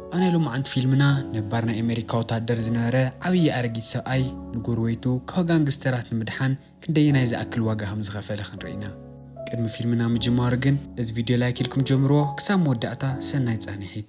ኣብ ናይ ሎማዓንቲ ፊልምና፣ ነባር ናይ ኣሜሪካ ወታደር ዝነበረ ዓብዪ ኣረጊት ሰብኣይ፣ ንጎረቤቱ ካብ ጋንግስተራት ንምድሓን ክንደየናይ ዝኣክል ዋጋ ከም ዝኸፈለ ክንርኢ ኢና። ቅድሚ ፊልምና ምጅማሩ ግን፣ እዚ ቪድዮ ላይክ ኢልኩም ጀምርዎ። ክሳብ መወዳእታ ሰናይ ጻንሒት።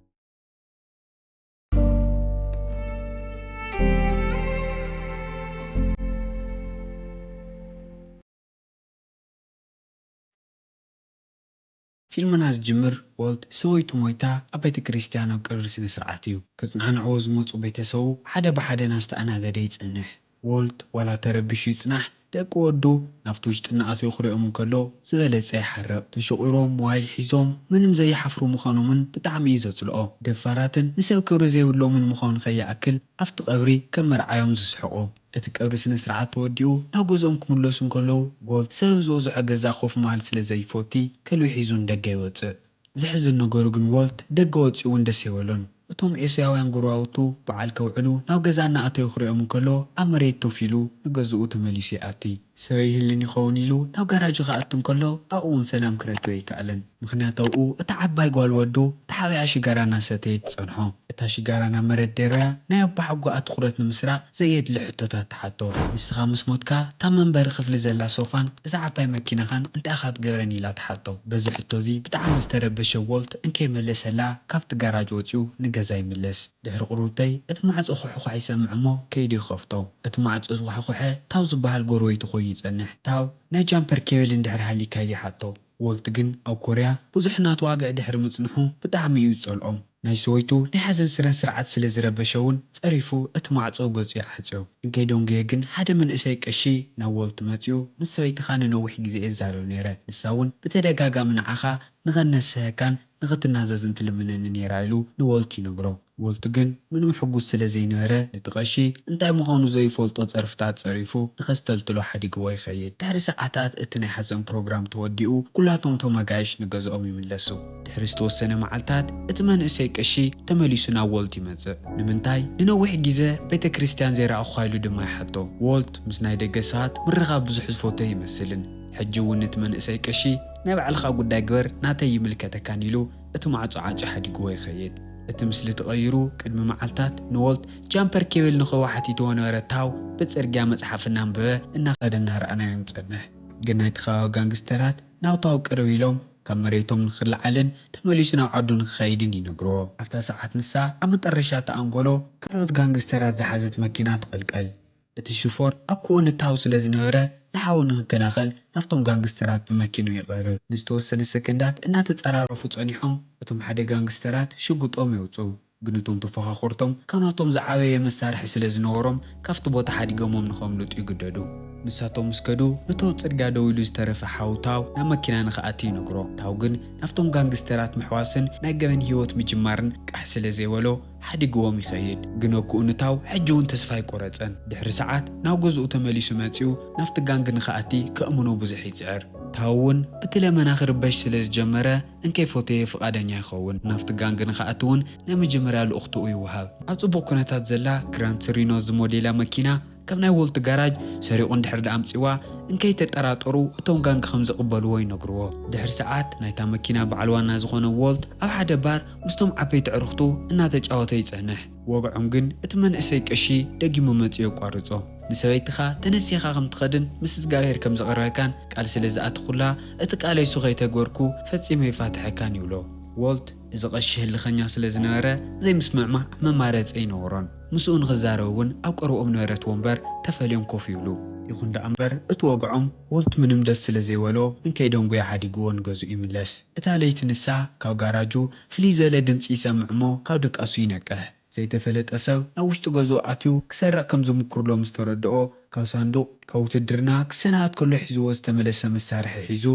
ፊልምና ዝጅምር፣ ዎልት ሰበይቱ ሞይታ ኣብ ቤተ ክርስቲያን ኣብ ቀብሪ ስነ ስርዓት እዩ። ክጽናንዕዎ ዝመጹ ቤተሰቡ ሓደ ብሓደ እናስተኣናገደ ይጸንሕ። ዎልት ዋላ ተረቢሹ ይጽናሕ፣ ደቂ ወዱ ናብቲ ውሽጢ እናኣተዉ ክሪኦም እንከሎ ዝበለጸ ይሓርቕ። ተሸቑሮም ሞባይል ሒዞም ምንም ዘይሓፍሩ ምዃኖምን ብጣዕሚ እዩ ዘጽልኦ። ደፋራትን ንሰብ ክብሪ ዘይብሎምን ምዃኑ ከይኣክል ኣብቲ ቀብሪ ከም መርዓዮም ዝስሕቑ። እቲ ቀብሪ ስነ ስርዓት ተወዲኡ ናብ ገዝኦም ክምለሱ እንከለዉ፣ ዎልት ሰብ ዝበዝሖ ገዛ ኮፍ ምባል ስለ ዘይፈቲ ከልቢ ሒዙ ንደገ ይወጽእ። ዘሕዝን ነገሩ ግን ዎልት ደገ ወጺኡ እውን ደስ ኣይበሎን። እቶም ኤስያውያን ጎረባብቱ በዓል ከውዕሉ ናብ ገዛ እናኣተዩ ክሪኦም እንከሎ ኣብ መሬት ኮፍ ኢሉ ንገዝኡ ተመሊሱ ይኣቲ። ሰብ ይህልን ይኸውን ኢሉ ናብ ጋራጁ ክኣቱ እንከሎ ኣብኡ እውን ሰላም ክረክብ ኣይከኣለን። ምኽንያት ኣብኡ እታ ዓባይ ጓል ወዱ ተሓቢኣ ሽጋራ እናሰተየት ትጸንሖ። እታ ሽጋራ ናብ መሬት ደርብያ ናይ ኣባሓጎኣ ትኹረት ንምስራቕ ዘየድሊ ሕቶታት ትሓቶ። ንስኻ ምስ ሞትካ እታ መንበሪ ክፍሊ ዘላ ሶፋን እዛ ዓባይ መኪናኻን እንታይ ኢኻ ክትገብረን ኢላ ትሓቶ። በዚ ሕቶ እዚ ብጣዕሚ ዝተረበሸ ዎልት እንከይመለሰላ ካብቲ ጋራጅ ወጺኡ ንገዛ ይምለስ። ድሕሪ ቁሩብተይ እቲ ማዕጾ ኹሕኳሕ ይሰምዕ እሞ ከይዱ ይኸፍቶ። እቲ ማዕጾ ዝኳሕኮሐ ታው ዝበሃል ጎረቤቱ ኮይኑ ይጸንሕ። ታው ናይ ጃምፐር ኬብል እንድሕር ሃልዩካ ኢሉ ይሓቶ። ዎልት ግን ኣብ ኮርያ ብዙሕ እናተዋግአ ድሕሪ ምጽንሑ ብጣዕሚ እዩ ዝጸልኦም። ናይ ሰበይቱ ናይ ሓዘን ስነ ስርዓት ስለ ዝረበሸ እውን ጸሪፉ እቲ ማዕጾ ገጹ ይዓጽዮ። እንከይደንጎየ ግን ሓደ መንእሰይ ቀሺ ናብ ዎልት መጺኡ፣ ምስ ሰበይትኻ ንነዊሕ ግዜ እየ ዝዛረብ ነይረ። ንሳ እውን ብተደጋጋሚ ንዓኻ ንኸነስሀካን ንኽትናዘዝን ትልምነኒ ነይራ ኢሉ ንዎልት ይነግሮ። ዎልት ግን ምንም ሕጉስ ስለ ዘይነበረ፣ ነቲ ቀሺ እንታይ ምዃኑ ዘይፈልጦ ጸርፍታት ጸሪፉ ንኸስተልትሎ ሓዲግዎ ይኸይድ። ድሕሪ ሰዓታት እቲ ናይ ሓዘን ፕሮግራም ተወዲኡ፣ ኩላቶም እቶም ኣጋይሽ ንገዝኦም ይምለሱ። ድሕሪ ዝተወሰነ መዓልታት፣ እቲ መንእሰይ ቀሺ ተመሊሱ ናብ ዎልት ይመጽእ። ንምንታይ ንነዊሕ ግዜ ቤተ ክርስቲያን ዘይረኣኹኻ ኢሉ ድማ ይሓቶ። ዎልት ምስ ናይ ደገ ሰባት ምርኻብ ብዙሕ ዝፈትዎ ይመስልን፣ ሕጂ እውን ነቲ መንእሰይ ቀሺ ናይ ባዕልኻ ጉዳይ ግበር፣ ናተይ ይምልከተካን ኢሉ እቲ ማዕጾ ዓጽዩ ሓዲግዎ ይኸይድ። እቲ ምስሊ ተቐይሩ፣ ቅድሚ መዓልታት ንዎልት ጃምፐር ኬብል ንኽህቦ ሓቲትዎ ነበረ። ታው ብጽርግያ መጽሓፍ እናንበበ እናኸደ እናረኣናዮ ንጸንሕ። ግን ናይቲ ከባቢ ጋንግስተራት ናብ ታው ቅርብ ኢሎም ካብ መሬቶም ንኽልዓልን ተመሊሱ ናብ ዓዱ ንኽኸይድን ይነግርዎ። ኣብታ ሰዓት ንሳ ኣብ መጠረሻ እታ ኣንጎሎ ካልኦት ጋንግስተራት ዝሓዘት መኪና ትቕልቀል። እቲ ሽፎር ኣብ ክኡ ንታው ስለ ዝነበረ፣ ንሓው ንኽከላኸል ናብቶም ጋንግስተራት ብመኪንኡ ይቐርብ። ንዝተወሰነ ሰከንዳት እናተጸራረፉ ጸኒሖም፣ እቶም ሓደ ጋንግስተራት ሽጉጦም የውጽኡ። ግን እቶም ተፎኻኸርቶም ካብ ናቶም ዝዓበየ መሳርሒ ስለ ዝነበሮም፣ ካብቲ ቦታ ሓዲጎሞም ንኸምልጡ ይግደዱ። ንሳቶም ምስ ከዱ፣ ነቲ ኣብ ጽርግያ ደው ኢሉ ዝተረፈ ሓው ታው ናብ መኪና ንኽኣቱ ይነግሮ። ታው ግን ናብቶም ጋንግስተራት ምሕዋስን ናይ ገበን ህይወት ምጅማርን ቃሕ ስለ ዘይበሎ፣ ሓዲግዎም ይኸይድ። ግን ኣኩኡ ንታው ሕጂ እውን ተስፋ ኣይቆረጸን። ድሕሪ ሰዓት ናብ ገዝኡ ተመሊሱ መጺኡ ናብቲ ጋንግ ንኽኣቲ ከእምኖ ብዙሕ ይጽዕር። ታው እውን ብቲ ለመና ክርበሽ ስለ ዝጀመረ እንከይፈተየ ፍቓደኛ ይኸውን። ናብቲ ጋንግ ንኽኣቲ እውን ናይ መጀመርያ ልኡኽትኡ ይወሃብ። ኣብ ጽቡቕ ኩነታት ዘላ ግራን ቱሪኖ ዝሞዴላ መኪና ካብ ናይ ዎልት ጋራጅ ሰሪቑ እንድሕር ደኣ ኣምጺዋ፣ እንከይተጠራጠሩ እቶም ጋንግ ከም ዝቕበልዎ ይነግርዎ። ድሕሪ ሰዓት ናይታ መኪና በዓል ዋና ዝኾነ ዎልት ኣብ ሓደ ባር ምስቶም ዓበይቲ ኣዕሩኽቱ እናተጫወተ ይጸንሕ። ወግዖም ግን እቲ መንእሰይ ቀሺ ደጊሙ መጺኡ የቋርጾ። "ንሰበይትኻ ተነሲኻ ከም ትኸድን ምስ እግዚኣብሔር ከም ዘቕርበካን ቃል ስለ ዝኣትኹላ፣ እቲ ቃለይ እሱ ከይተግበርኩ ፈጺመ ይፋትሐካን" ይብሎ። ዎልት እዚ ቀሺ ህልኸኛ ስለ ዝነበረ ዘይምስምዕማዕ መማረጺ ኣይነበሮን። ምስኡ ንኽዛረብ እውን ኣብ ቀረብኦም ነበረት ወንበር ተፈልዮም ኮፍ ይብሉ። ይኹን ደኣ እምበር እቲ ወግዖም ዎልት ምንም ደስ ስለ ዘይበሎ እንከይደንጎየ ሓዲግዎ ንገዝኡ ይምለስ። እታ ለይቲ ንሳ ካብ ጋራጁ ፍልይ ዝበለ ድምጺ ይሰምዕ እሞ ካብ ድቃሱ ይነቅሕ። ዘይተፈለጠ ሰብ ናብ ውሽጢ ገዝኡ ኣትዩ ክሰርቕ ከም ዝምኩር ሎም ዝተረድኦ ካብ ሳንዱቕ ካብ ውትድርና ክሰናበት ከሎ ሒዝዎ ዝተመለሰ መሳርሒ ሒዙ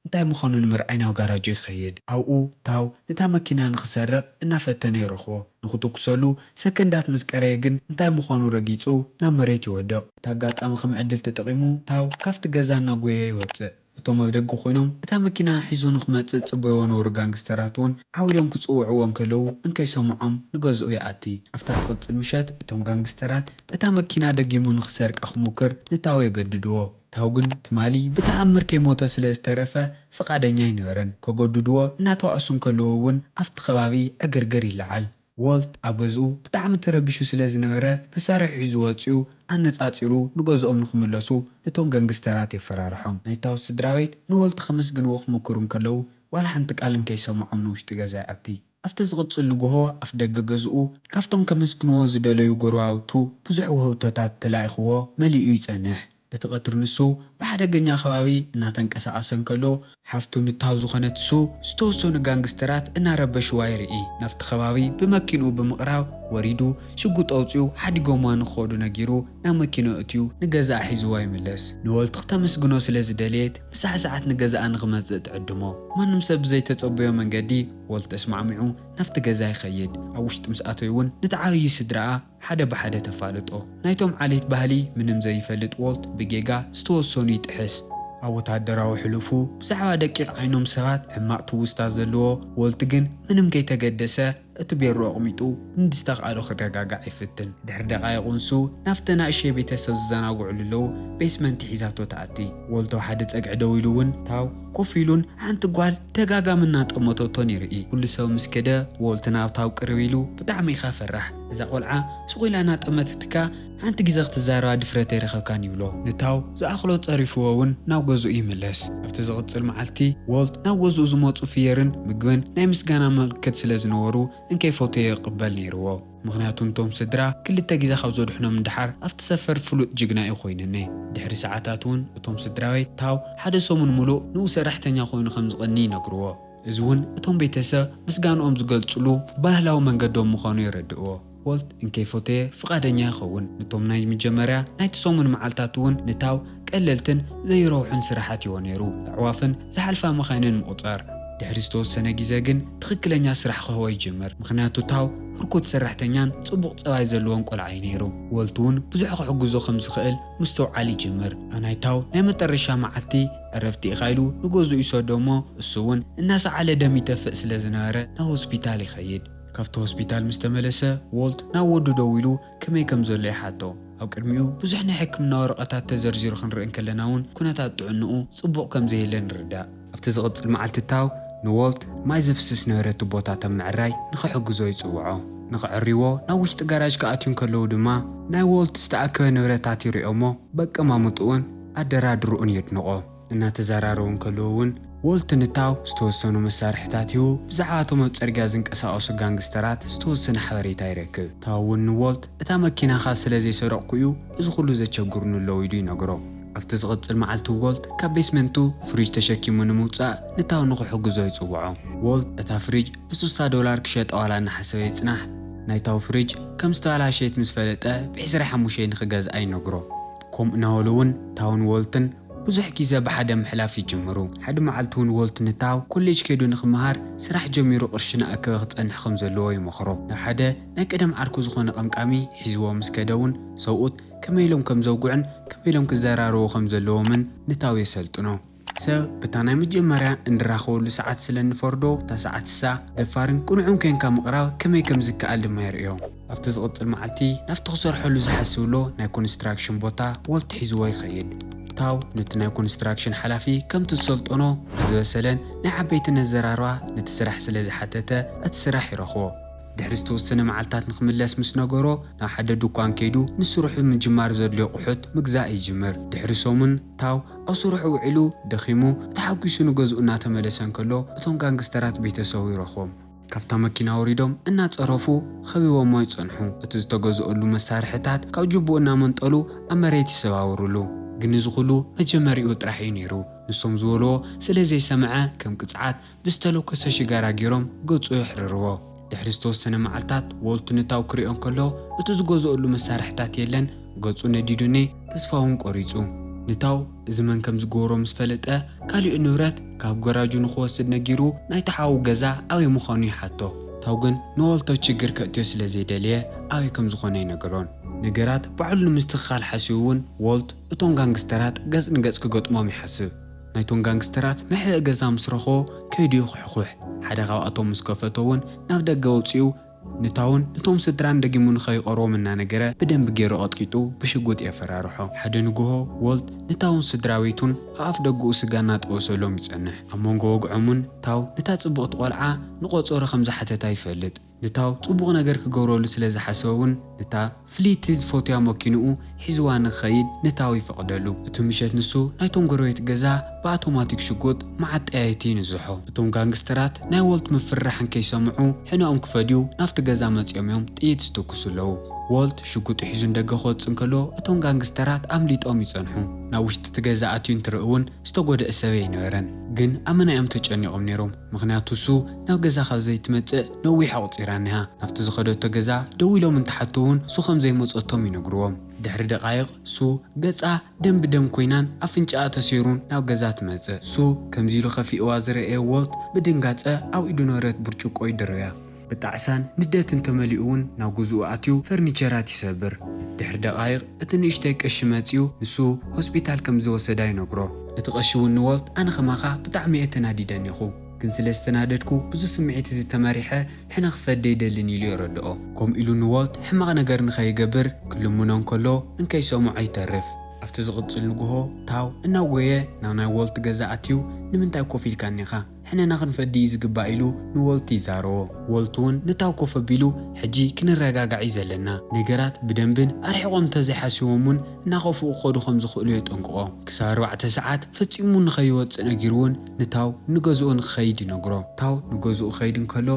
እንታይ ምዃኑ ንምርኣይ ናብ ጋራጁ ይኸይድ። ኣብኡ ታው ነታ መኪና ንኽሰርቕ እናፈተነ ይረኽቦ። ንኽትኩሰሉ ሰከንዳት ምስ ቀረየ ግን እንታይ ምዃኑ ረጊጹ ናብ መሬት ይወድቕ። እቲ ኣጋጣሚ ከም ዕድል ተጠቒሙ ታው ካብቲ ገዛ እናጎየ ይወጽእ። እቶም ኣብ ደገ ኮይኖም እታ መኪና ሒዙ ንኽመጽእ ዝጽበይዎ ነበሩ ጋንግስተራት እውን ዓው ኢሎም ክጽውዕዎ እንከለዉ እንከይሰምዖም ንገዝኡ ይኣቲ። ኣብታ ትቕጽል ምሸት እቶም ጋንግስተራት እታ መኪና ደጊሙ ንኽሰርቃ ክሙክር ንታው የገድድዎ። ታው ግን ትማሊ ብተኣምር ከይሞተ ስለ ዝተረፈ ፍቓደኛ ኣይነበረን። ከገድድዎ እናተባእሱ እንከለዉ እውን ኣብቲ ከባቢ ዕግርግር ይለዓል። ዎልት ኣብ ገዝኡ ብጣዕሚ ተረቢሹ ስለ ዝነበረ፣ መሳርሒ ሒዙ ወጺኡ ኣነጻጺሩ ንገዝኦም ንኽምለሱ ነቶም ጋንግስተራት የፈራርሖም። ናይ ታው ስድራ ቤት ንዎልት ከመስግንዎ ክምክሩ እንከለዉ፣ ዋላ ሓንቲ ቃል እንከይሰምዖም ንውሽጢ ገዛ ይኣቲ። ኣብቲ ዝቕጽል ንግሆ ኣፍ ደገ ገዝኡ ካብቶም ከመስግንዎ ዝደለዩ ጎረባብቱ ብዙሕ ውህብቶታት ተላኢኽዎ መሊኡ ይጸንሕ። እቲ ቀትሪ ንሱ ብሓደገኛ ከባቢ እናተንቀሳቐሰ እንከሎ፣ ሓፍቱ ንታው ዝኾነት ሱ ዝተወሰኑ ጋንግስተራት እናረበሽዋ ይርኢ። ናብቲ ከባቢ ብመኪንኡ ብምቕራብ ወሪዱ ሽጉጥ ኣውጺኡ ሓዲጎምዋ ንክኸዱ ነጊሩ ናብ መኪንኡ እትዩ ንገዛኣ ሒዝዋ ይምለስ። ንወልት ክተመስግኖ ስለ ዝደለየት ብሳዕሳዓት ንገዛኣ ንኽመጽእ ትዕድሞ። ማንም ሰብ ብዘይተጸበዮ መንገዲ ወልት ተስማዕሚዑ ናብቲ ገዛ ይኸይድ። ኣብ ውሽጢ ምስ ኣተዩ እውን ነቲ ዓብዪ ስድራኣ ሓደ ብሓደ ተፋልጦ። ናይቶም ዓሌት ባህሊ ምንም ዘይፈልጥ ዎልት ብጌጋ ዝተወሰኑ ይጥሕስ። ኣብ ወታደራዊ ሕሉፉ ብዛዕባ ደቂቕ ዓይኖም ሰባት ሕማቕ ትውስታ ዘለዎ ዎልት ግን ምንም ከይተገደሰ እቲ ቤሮ ኣቕሚጡ ንዝተኽኣሎ ክረጋጋዕ ይፍትን። ድሕሪ ደቓይቕ ንሱ ናብቲ ናእሸ ቤተሰብ ዝዘናግዕሉ ኣለዉ ቤስመንት ሒዛቶ ትኣቲ። ዎልት ኣብ ሓደ ጸግዒ ደው ኢሉ እውን ታው ኮፍ ኢሉን ሓንቲ ጓል ደጋጋሚ እናጠመተቶን ይርኢ። ኩሉ ሰብ ምስ ከደ ዎልት ናብ ታው ቅርብ ኢሉ ብጣዕሚ ኢኻ ፈራሕ። እዛ ቆልዓ ስቕ ኢላ እናጠመተትካ ሓንቲ ግዜ ክትዛረባ ድፍረት ኣይረኸብካን ይብሎ። ንታው ዝኣኽሎ ጸሪፍዎ እውን ናብ ገዝኡ ይምለስ። ኣብቲ ዝቕጽል መዓልቲ ዎልት ናብ ገዝኡ ዝመጹ ፍየርን ምግብን ናይ ምስጋና ምልክት ስለ ዝነበሩ እንከይፈተዮ ይቕበል ነይርዎ። ምኽንያቱ ንቶም ስድራ ክልተ ግዜ ካብ ዘድሕኖም ንደሓር ኣብቲ ሰፈር ፍሉጥ ጅግና እዩ ኮይንኒ። ድሕሪ ሰዓታት እውን እቶም ስድራ ቤት ታው ሓደ ሰሙን ሙሉእ ንኡ ሰራሕተኛ ኮይኑ ከም ዝቐኒ ይነግርዎ። እዚ እውን እቶም ቤተሰብ ምስጋንኦም ዝገልጽሉ ባህላዊ መንገዶም ምዃኑ የረድእዎ። ዎልት እንከይፈተየ ፍቓደኛ ይኸውን። ንቶም ናይ መጀመርያ ናይቲ ሰሙን መዓልታት እውን ንታው ቀለልትን ዘይረውሑን ስራሓት ይዎ ነይሩ። ኣዕዋፍን ዝሓልፋ መኻይንን ምቑጻር። ድሕሪ ዝተወሰነ ግዜ ግን ትኽክለኛ ስራሕ ክህቦ ይጅምር። ምኽንያቱ ታው ህርኩት ሰራሕተኛን ጽቡቕ ጸባይ ዘለዎን ቆልዓ እዩ ነይሩ። ዎልት እውን ብዙሕ ክሕግዞ ከም ዝኽእል ምስትውዓል ይጅምር። ኣብ ናይ ታው ናይ መጠረሻ መዓልቲ ዕረፍቲ ኢኻ ኢሉ ንገዝኡ ይሰዶ እሞ እሱ እውን እናሰዓለ ደም ይተፍእ ስለ ዝነበረ ናብ ሆስፒታል ይኸይድ። ካብቲ ሆስፒታል ምስ ተመለሰ ዎልት ናብ ወዱ ደዊሉ ከመይ ከም ዘሎ ይሓቶ። ኣብ ቅድሚኡ ብዙሕ ናይ ሕክምና ወረቐታት ተዘርዚሩ ክንርኢ እንከለና እውን ኩነታት ጥዕንኡ ጽቡቕ ከም ዘየለ ንርዳእ። ኣብቲ ዝቕጽል መዓልቲ ታው ንዎልት ማይ ዘፍስስ ነበረ ቱቦታት ኣብ ምዕራይ ንኽሕግዞ ይጽውዖ። ንኽዕርይዎ ናብ ውሽጢ ጋራጅ ክኣትዩ እንከለዉ ድማ ናይ ዎልት ዝተኣከበ ንብረታት ይሪኦ እሞ በቀማምጥኡን ኣደራድርኡን የድንቖ። እናተዘራረቡ እንከለዉ እውን ዎልት ንታው ዝተወሰኑ መሳርሕታት ሂቡ ብዛዕባ እቶም ኣብ ጽርግያ ዝንቀሳቐሱ ጋንግስተራት ዝተወሰነ ሓበሬታ ይረክብ። ታው እውን ንዎልት እታ መኪናኻ ስለ ዘይሰረቕኩ እዩ እዚ ኩሉ ዘቸግሩኒ ኣለዉ ኢሉ ይነግሮ። ኣብቲ ዝቕጽል መዓልቲ ዎልት ካብ ቤስመንቱ ፍሪጅ ተሸኪሙ ንምውጻእ ንታው ንኽሕግዞ ይጽውዖ። ዎልት እታ ፍሪጅ ብስሳ ዶላር ክሸጣ ዋላ እናሓሰበ ይጽናሕ፣ ናይ ታው ፍሪጅ ከም ዝተበላሸየት ምስ ፈለጠ ብዕስራ ሓሙሽተ ንኽገዝኣ ይነግሮ። ከምኡ እናበሉ እውን ታውን ዎልትን ብዙሕ ግዜ ብሓደ ምሕላፍ ይጅምሩ። ሓደ መዓልቲ እውን ዎልት ንታው ኮሌጅ ከይዱ ንኽመሃር ስራሕ ጀሚሩ ቅርሺ እናኣከበ ክጸንሕ ከም ዘለዎ ይመኽሮ። ናብ ሓደ ናይ ቀደም ዓርኩ ዝኾነ ቀምቃሚ ሒዝዎ ምስ ከደ እውን ሰብኡት ከመይ ኢሎም ከም ዘውግዕን ከመይ ኢሎም ክዘራረቡ ከም ዘለዎምን ንታው የሰልጥኖ። ሰብ በታ ናይ መጀመርያ እንራኸበሉ ሰዓት ስለ እንፈርዶ፣ እታ ሰዓት እሳ ደፋርን ቅኑዕን ኮይንካ ምቕራብ ከመይ ከም ዝከኣል ድማ የርእዮ። ኣብቲ ዝቕጽል መዓልቲ ናብቲ ክሰርሐሉ ዝሓስብሎ ናይ ኮንስትራክሽን ቦታ ዎልት ሒዝዎ ይኸይድ። ታው ነቲ ናይ ኮንስትራክሽን ሓላፊ ከምቲ ዝሰልጠኖ ብዝበሰለን ናይ ዓበይትን ኣዘራርባ ነቲ ስራሕ ስለ ዝሓተተ እቲ ስራሕ ይረኽቦ። ድሕሪ ዝተወሰነ መዓልታት ንኽምለስ ምስ ነገሮ ናብ ሓደ ድኳን ከይዱ ንስርሑ ምጅማር ዘድልዮ ኣቑሑት ምግዛእ ይጅምር። ድሕሪ ሰሙን ታው ኣብ ስርሑ ውዒሉ ደኺሙ ተሓጒሱ ንገዝኡ እናተመለሰ እንከሎ እቶም ጋንግስተራት ቤተሰቡ ይረኽቦም። ካብታ መኪና ወሪዶም እናጸረፉ ከቢቦሞ ይጸንሑ። እቲ ዝተገዝኦሉ መሳርሕታት ካብ ጅቡኡ እናመንጠሉ ኣብ መሬት ይሰባብሩሉ። ግን እዚ ኩሉ መጀመሪኡ ጥራሕ እዩ ነይሩ። ንሶም ዝበልዎ ስለ ዘይሰምዐ ከም ቅጽዓት ብዝተለኮሰ ሽጋራ ገይሮም ገጹ የሕርርዎ። ድሕሪ ዝተወሰነ መዓልታት ዎልት ንታው ክሪኦ እንከሎ እቲ ዝገዝኦሉ መሳርሕታት የለን። ገጹ ነዲዱኒ ተስፋ እውን ቆሪጹ። ንታው እዚ መን ከም ዝገበሮ ምስ ፈለጠ ካሊኡ ንብረት ካብ ገራጁ ንኽወስድ ነጊሩ ናይቲ ሓዉ ገዛ ኣበይ ምዃኑ ይሓቶ። ታው ግን ንወልቶ ችግር ከእትዮ ስለ ዘይደለየ ኣበይ ከም ዝኾነ ኣይነገሮን። ነገራት ባዕሉ ንምስትኽኻል ሓሲቡ እውን ዎልት እቶም ጋንግስተራት ገጽ ንገጽ ክገጥሞም ይሓስብ። ናይቶም ጋንግስተራት መሕብኢ ገዛ ምስ ረኸቦ ከይዱ ይኹሕኹሕ። ሓደ ካብኣቶም ምስ ከፈቶ እውን ናብ ደገ ኣውጺኡ ንታውን ንቶም ስድራን ደጊሙ ንኸይቐርቦም እናነገረ ብደንቢ ገይሩ ቀጥቂጡ ብሽጉጥ የፈራርሖ። ሓደ ንግሆ ዎልት ንታውን ስድራ ቤቱን ኣብ ኣፍ ደገኡ ስጋ እናጠበሰሎም ይጸንሕ። ኣብ መንጎ ወግዖምን ታው ነታ ጽብቕቲ ቆልዓ ንቆጸሮ ከም ዝሓተታ ይፈልጥ። ንታው ጽቡቕ ነገር ክገብረሉ ስለ ዝሓሰበ እውን፣ ነታ ፍልይቲ ዝፈትያ መኪንኡ ሒዝዋ ንክኸይድ ንታው ይፈቕደሉ። እቲ ምሸት ንሱ ናይቶም ጎረቤት ገዛ ብኣውቶማቲክ ሽጉጥ መዓጠያየቲ ይንዝሖ። እቶም ጋንግስተራት ናይ ዎልት ምፍርራሕ እንከይሰምዑ፣ ሕነኦም ክፈድዩ ናብቲ ገዛ መጺኦም እዮም ጥይት ዝትኩሱ ኣለዉ። ዎልት ሽጉጡ ሒዙ ንደገ ክወጽእ እንከሎ፣ እቶም ጋንግስተራት ኣምሊጦም ይጸንሑ። ናብ ውሽጢ እቲ ገዛ ኣትዩ እንትርኢ እውን ዝተጎድአ ሰብ ኣይነበረን። ግን ኣመና እዮም ተጨኒቖም ነይሮም፣ ምኽንያቱ እሱ ናብ ገዛ ካብ ዘይትመጽእ ነዊሕ ኣቑጺራ እኒሃ። ናብቲ ዝኸደቶ ገዛ ደው ኢሎም እንትሓቱ እውን እሱ ከም ዘይመጸቶም ይነግርዎም። ድሕሪ ደቓይቕ እሱ ገጻ ደም ብደም ኮይናን ኣፍንጫኣ ተሰይሩን ናብ ገዛ ትመጽእ። እሱ ከምዚ ኢሉ ከፊእዋ ዝረኣየ ዎልት ብድንጋጸ ኣብ ኢዱ ነበረት ብርጭቆ ይድርብያ። ብጣዕሳን ንደትን ተመሊኡ እውን ናብ ገዝኡ ኣትዩ ፈርኒቸራት ይሰብር። ድሕሪ ደቓይቕ እቲ ንእሽተይ ቀሺ መጺኡ ንሱ ሆስፒታል ከም ዝወሰዳ ይነግሮ። እቲ ቀሺ እውን ንዎልት ኣነ ከማኻ ብጣዕሚ እየ ተናዲደ እኒኹ፣ ግን ስለ ዝተናደድኩ ብዙ ስምዒት እዚ ተመሪሐ ሕነ ክፈዲ ኣይደልን ኢሉ የረድኦ። ከምኡ ኢሉ ንዎልት ሕማቕ ነገር ንኸይገብር ክልምኖ እንከሎ እንከይሰምዖ ይተርፍ። ኣብቲ ዝቕጽል ንግሆ ታው እናጎየ ናብ ናይ ዎልት ገዛ ኣትዩ ንምንታይ ኮፍ ኢልካ እኒኻ? ሕነና ክንፈዲ እዩ ዝግባእ ኢሉ ንዎልት ይዛረቦ። ዎልት እውን ንታው ኮፍ ኣቢሉ ሕጂ ክንረጋጋዕ እዩ ዘለና። ነገራት ብደንብን ኣርሒቖም እንተዘይሓሲቦም እውን እናኸፍኡ ክኸዱ ከም ዝኽእሉ የጠንቅቖ። ክሳብ ኣርባዕተ ሰዓት ፈጺሙ ንኸይወጽእ ነጊሩ እውን ንታው ንገዝኡ ንክኸይድ ይነግሮ። ታው ንገዝኡ ክኸይድ እንከሎ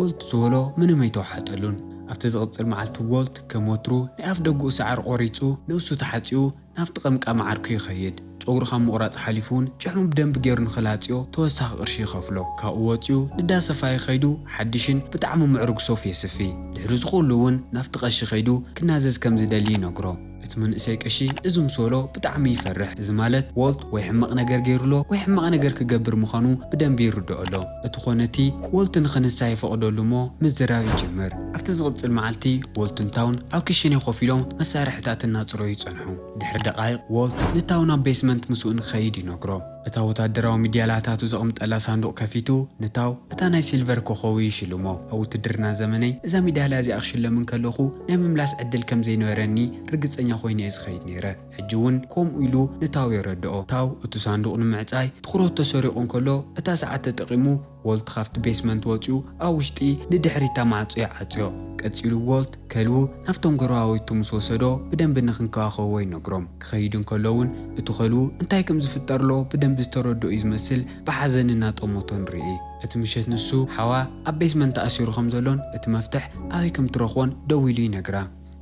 ዎልት ዝበሎ ምንም ኣይተዋሓጠሉን። ኣብቲ ዝቕጽል መዓልቲ ዎልት ከም ወትሩ ናይ ኣፍ ደግኡ ሰዓር ቆሪጹ ነብሱ ተሓጺኡ ናብቲ ቀምቃሚ ዓርኩ ይኸይድ። ጨጉሩ ካብ ምቑራጽ ሓሊፉ እውን ጭሕሙ ብደንቢ ገይሩ ንኽላጽዮ ተወሳኺ ቅርሺ ይኸፍሎ። ካብኡ ወጺኡ ንዳ ሰፋይ ከይዱ ሓድሽን ብጣዕሚ ምዕሩግ ሶፍ የስፊ። ድሕሪ እዚ ኩሉ እውን ናብቲ ቀሺ ከይዱ ክናዘዝ ከም ዝደሊ ይነግሮ። እቲ መንእሰይ ቀሺ እዚ ምስ በሎ ብጣዕሚ ይፈርሕ። እዚ ማለት ዎልት ወይ ሕማቕ ነገር ገይሩሎ ወይ ሕማቕ ነገር ክገብር ምዃኑ ብደንቢ ይርድኦ ኣሎ። እቲ ኾነ እቲ ዎልት ንኽንሳ ይፈቕደሉ እሞ ምዝራብ ይጅምር። ኣብቲ ዝቕጽል መዓልቲ ዎልትን ታውን ኣብ ክሽነ ኮፍ ኢሎም መሳርሕታት እናጽረዩ ይጸንሑ። ድሕሪ ደቓይቕ ዎልት ንታው ናብ ቤስመንት ምስኡ ንክኸይድ ይነግሮ። እታ ወታደራዊ ሚድያላታቱ ዘቕምጠላ ሳንዱቕ ከፊቱ ንታው እታ ናይ ሲልቨር ኮኾቡ ይሽልሞ። ኣብ ውትድርና ዘመነይ እዛ ሚዳልያ እዚኣ ክሽለም እንከለኹ ናይ ምምላስ ዕድል ከም ዘይነበረኒ ርግጸኛ ኮይነ እየ ዝኸይድ ነይረ። ሕጂ እውን ከምኡ ኢሉ ንታው የረድኦ። ታው እቲ ሳንዱቕ ንምዕጻይ ትኹረቱ ተሰሪቑ እንከሎ እታ ሰዓት ተጠቒሙ ዎልት ካብቲ ቤስመንት ወጺኡ ኣብ ውሽጢ ንድሕሪት እታ ማዕጾ ይዓጽዮ። ቀጺሉ ዎልት ከልቡ ናብቶም ጎረባብቱ ምስ ወሰዶ ብደንቢ ንኽንከባኸብዎ ይነግሮም። ክኸይድ እንከሎ እውን እቲ ከልቡ እንታይ ከም ዝፍጠር ኣሎ ብደንቢ ዝተረድኦ እዩ ዝመስል ብሓዘን እናጠመቶ ንርኢ። እቲ ምሸት ንሱ ሓዋ ኣብ ቤስመንት ተኣሲሩ ከም ዘሎን እቲ መፍትሕ ኣበይ ከም ትረኽቦን ደዊሉ ይነግራ።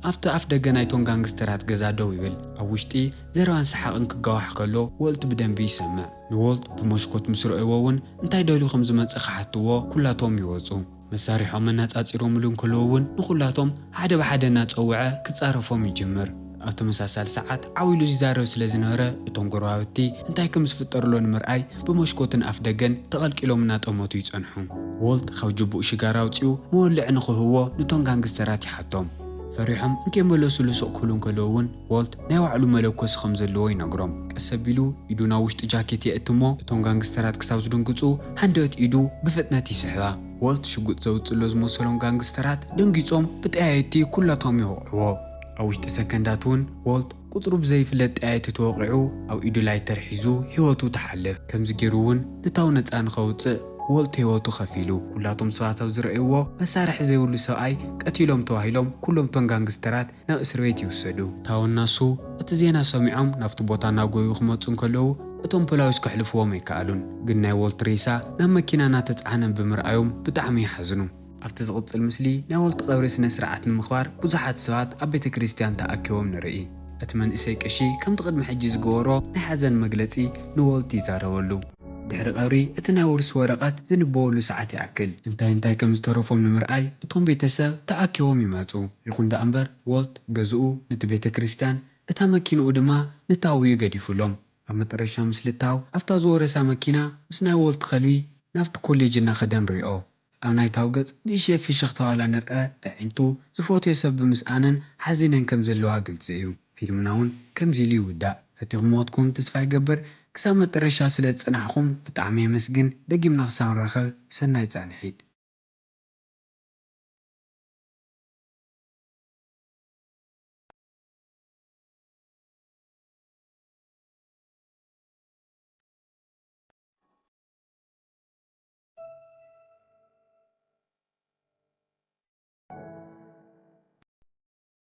ኣብቲ ኣፍ ደገ ናይቶም ጋንግስተራት ገዛ ደው ይብል። ኣብ ውሽጢ ዘረባን ሰሓቕን ክጋዋሕ ከሎ ዎልት ብደንቢ ይሰምዕ። ንዎልት ብመስኮት ምስ ረእይዎ እውን እንታይ ደልዩ ከም ዝመጽእ ክሓትዎ ኩላቶም ይወጹ። መሳርሖም መነጻጺሮምሉ እንከለዉ እውን ንኹላቶም ሓደ ብሓደ እናጸውዐ ክጻረፎም ይጅምር። ኣብ ተመሳሳሊ ሰዓት ዓው ኢሉ ዝዛረብ ስለ ዝነበረ እቶም ጎረባብቲ እንታይ ከም ዝፍጠር ኣሎ ንምርኣይ ብመስኮትን ኣፍ ደገን ተቐልቂሎም እናጠመቱ ይጸንሑ። ዎልት ካብ ጅቡኡ ሽጋራ ኣውጺኡ መወልዒ ንኽህብዎ ንቶም ጋንግስተራት ይሓቶም። ፈሪሖም እንከይመለሱሉ ስቕ ክብሉ እንከለዉ እውን ዎልት ናይ ባዕሉ መለኮሲ ከም ዘለዎ ይነግሮም። ቀስ ኣቢሉ ኢዱ ናብ ውሽጢ ጃኬት የእቲ እሞ እቶም ጋንግስተራት ክሳብ ዝድንግጹ ሃንደበት ኢዱ ብፍጥነት ይስሕባ። ዎልት ሽጉጥ ዘውጽእ ኣሎ ዝመሰሎም ጋንግስተራት ደንጊጾም ብጠያየቲ ኩላቶም ይወቕዕዎ። ኣብ ውሽጢ ሰከንዳት እውን ዎልት ቁጽሩ ብዘይፍለጥ ጠያየቲ ተወቒዑ ኣብ ኢዱ ላይተር ሒዙ ህይወቱ ትሓልፍ። ከምዚ ገይሩ እውን ንታው ነጻ ንኸውጽእ ዎልት ህይወቱ ከፊሉ። ኩላቶም ሰባት ኣብ ዝረእይዎ መሳርሒ ዘይብሉ ሰብኣይ ቀቲሎም ተባሂሎም ኩሎም እቶም ጋንግስተራት ናብ እስር ቤት ይውሰዱ። ታውን ናሱ እቲ ዜና ሰሚዖም ናብቲ ቦታ እናጎዩ ክመጹ እንከለዉ እቶም ፖላዊስ ከሕልፍዎም ኣይከኣሉን። ግን ናይ ዎልት ሬሳ ናብ መኪና እናተጻዕነ ብምርኣዮም ብጣዕሚ ይሓዝኑ። ኣብቲ ዝቕጽል ምስሊ ናይ ዎልት ቀብሪ ስነ ስርዓት ንምኽባር ብዙሓት ሰባት ኣብ ቤተ ክርስቲያን ተኣኪቦም ንርኢ። እቲ መንእሰይ ቀሺ ከምቲ ቅድሚ ሕጂ ዝገበሮ ናይ ሓዘን መግለጺ ንዎልት ይዛረበሉ። ድሕሪ ቀብሪ እቲ ናይ ውርሲ ወረቐት ዝንበበሉ ሰዓት ይኣክል። እንታይ እንታይ ከም ዝተረፎም ንምርኣይ እቶም ቤተሰብ ተኣኪቦም ይመጹ። ይኹን ደኣ እምበር ዎልት ገዝኡ፣ ነቲ ቤተ ክርስቲያን፣ እታ መኪንኡ ድማ ንታው እዩ ገዲፉሎም። ኣብ መጠረሻ ምስሊ ታው ኣብታ ዝወረሳ መኪና ምስ ናይ ዎልት ከልቢ ናብቲ ኮሌጅ እናኸደ ንሪኦ። ኣብ ናይ ታው ገጽ ንእሽተይ ፍሽኽታ ዋላ ንርኣ፣ ኣዒንቱ ዝፈትዮ ሰብ ብምስኣነን ሓዚነን ከም ዘለዋ ግልጺ እዩ። ፊልምና እውን ከምዚ ኢሉ ይውዳእ። ፈቲኹምዎ ትኾኑ ተስፋ ይገብር። ክሳብ መጠረሻ ስለ ዝጸናሕኹም ብጣዕሚ የመስግን። ደጊምና ክሳብ ንራኸብ ሰናይ ጻንሒት።